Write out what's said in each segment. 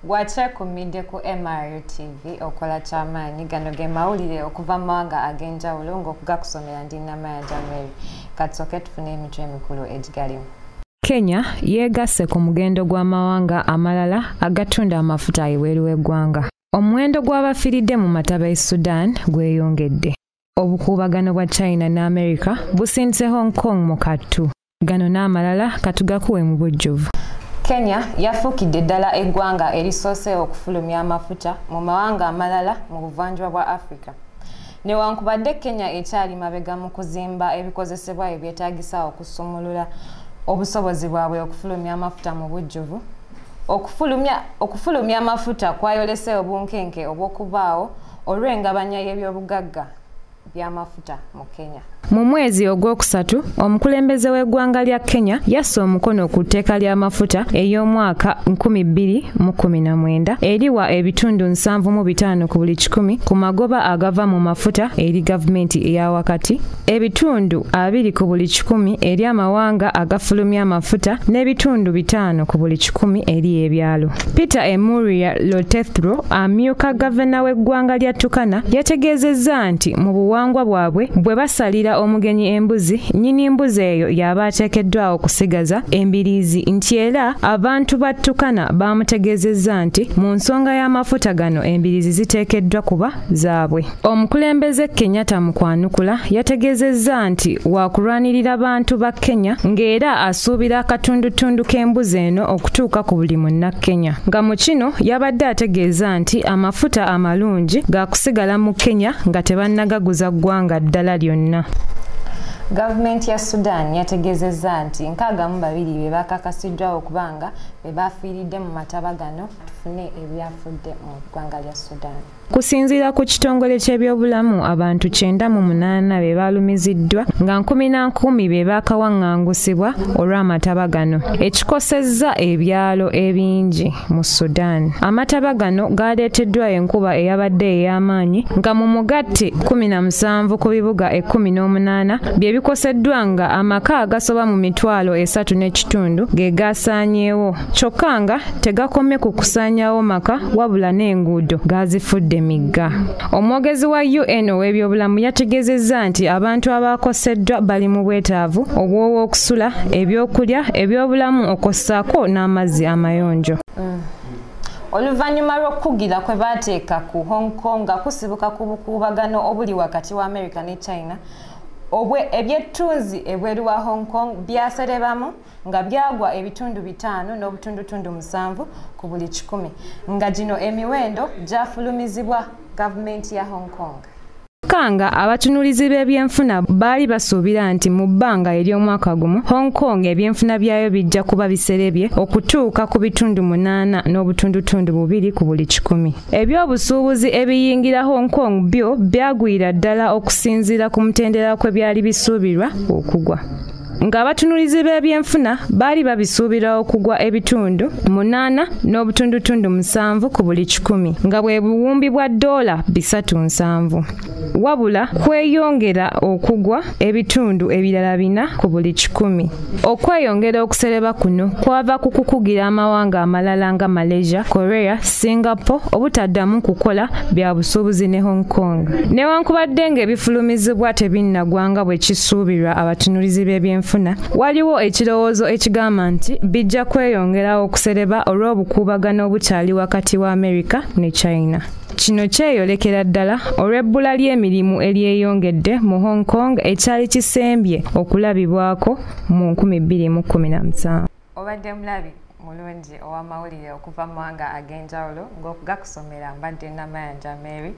Gwakyekuumidde ku MRU TV okola kyamaanyi. Gano ge mawulire okuva mu mawanga ag'enjawulo ng'okugakusomera ndi Namayanja Mary. Katusooke tufune emitwe emikulu egigalimu. Kenya yeegasse ku mugendo gw'amawanga amalala agatunda amafuta ebweru w'eggwanga. Omuwendo gw'abafiiridde mu mataba e Sudan gweyongedde. Obukuubagano bwa China ne America busindise Hong Kong mu kattu. Gano n'amalala katugakuwe mu bujjuvu. Kenya yafuukidde ddala eggwanga erisoose okufulumya amafuta mu mawanga amalala mu buvanjuba bwa Africa. Newankubadde Kenya ekyali mabega mu kuzimba ebikozesebwa ebyetaagisa okusumulula obusobozi bwabwe okufulumya amafuta mu bujjuvu, okufulumya amafuta kwayolese obunkenke obw'okubaawo olw'engabanya y'ebyobugagga by'amafuta mu Kenya. Mu mwezi ogwokusatu, omukulembeze w'eggwanga lya Kenya yassa omukono ku tteeka ly'amafuta ey'omwaka 2019 eriwa ebitundu 75 ku buli kikumi ku magoba agava mu mafuta eri gavumenti eya wakati, ebitundu 20 ku buli kikumi eri amawanga agafulumya amafuta n'ebitundu 5 ku buli kikumi eri ebyalo. Peter Emuria Lotethro, amyuka gavana w'eggwanga lya Turkana, yategeezezza nti mu buwangwa bwabwe bwe basalira omugenyi embuzi, nnyini mbuzi eyo y'aba ateekeddwa okusigaza embiriizi, nti era abantu ba Turkana baamutegeezezza nti mu nsonga y'amafuta gano embiriizi ziteekeddwa kuba zaabwe. Omukulembeze Kenyatta mu kwanukula yategeezezza nti waakulwanirira bantu ba Kenya ng'era asuubira akatundutundu k'embuzi eno okutuuka ku buli munnakenya, nga mu kino yabadde ategeeza nti amafuta amalungi gaakusigala mu Kenya nga tebannagaguza ggwanga ddala lyonna. Gavumenti ya Sudan yategeezezza nti 62 be bakakasiddwa okuba nga be bafiiridde mu mataba gano. Tufune ebyafudde mu ggwanga lya Sudan. Kusinziira ku kitongole ky'ebyobulamu, abantu 98 be balumiziddwa nga nkumi na nkumi be baakawaŋŋangusibwa olw'amataba gano, ekikosezza ebyalo ebingi mu Sudan. Amataba gano galeeteddwa enkuba eyabadde ey'amaanyi nga mu mugatte 17 ku bibuga 18 bye bikoseddwa nga amaka agasoba mu 3,500 ge gasaanyeewo, kyokka nga tegakomye ku kusaanyaawo maka wabula n'enguudo gaazifudde migga. Omwogezi wa UN ow'ebyobulamu yategeezezza nti abantu abakoseddwa bali mu bwetaavu obw'okusula, ebyokulya, ebyobulamu okwossaako n'amazzi amayonjo. Oluvannyuma lw'okukugira kwe baateeka ku Hong Kong nga kusibuka ku bukuubagano obuli wakati wa America ne China, ebyettunzi ebweru wa Hong Kong byaserebamu nga byagwa ebitundu 5.7 ku buli kikumi, nga gino emiwendo gyafulumizibwa gavumenti ya Hong Kong. Kanga abatunuulizi b'ebyenfuna baali basuubira nti mu bbanga ery'omwaka gumu Hong Kong ebyenfuna byayo bijja kuba biserebye okutuuka ku bitundu 8.2 ku buli kikumi. Ebyobusuubuzi ebiyingira Hong Kong byo byagwira ddala okusinziira ku mutendera kwe byali bisuubirwa okugwa. Ng'abatunuulizi b'ebyenfuna baali babisuubira okugwa ebitundu 8.7 ku buli kikumi, nga bwe buwumbi bwa $370. Wabula kweyongera okugwa ebitundu ebirala 4 ku buli kikumi. Okweyongera okusereba kuno kwava ku kukugira amawanga amalala nga Malaysia, Korea, Singapore obutaddamu kukola bya busuubuzi ne Hong Kong. Newankubadde ng'ebifulumizibwa tebinnagwa nga bwe kisuubirwa abatunuulizi b'ebyenfuna, waliwo ekirowoozo ekigamba nti bijja kweyongera okusereba olw'obukuubagano obukyali wakati wa America ne China. Kino kyeyolekera ddala olw'ebbula ly'emirimu eryeyongedde mu Hong Kong ekyali kisembye okulabibwako mu 2017. Obadde mulabi mulungi ow'amawulire okuva mu mawanga ag'enjawulo ng'okugakusomera mbadde Namayanja Mary.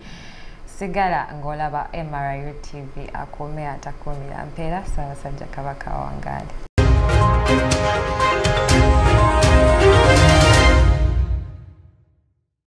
Sigala ng'olaba MRU TV, akuume atakuumira mpeera. Ssaabasajja Kabaka awangaale.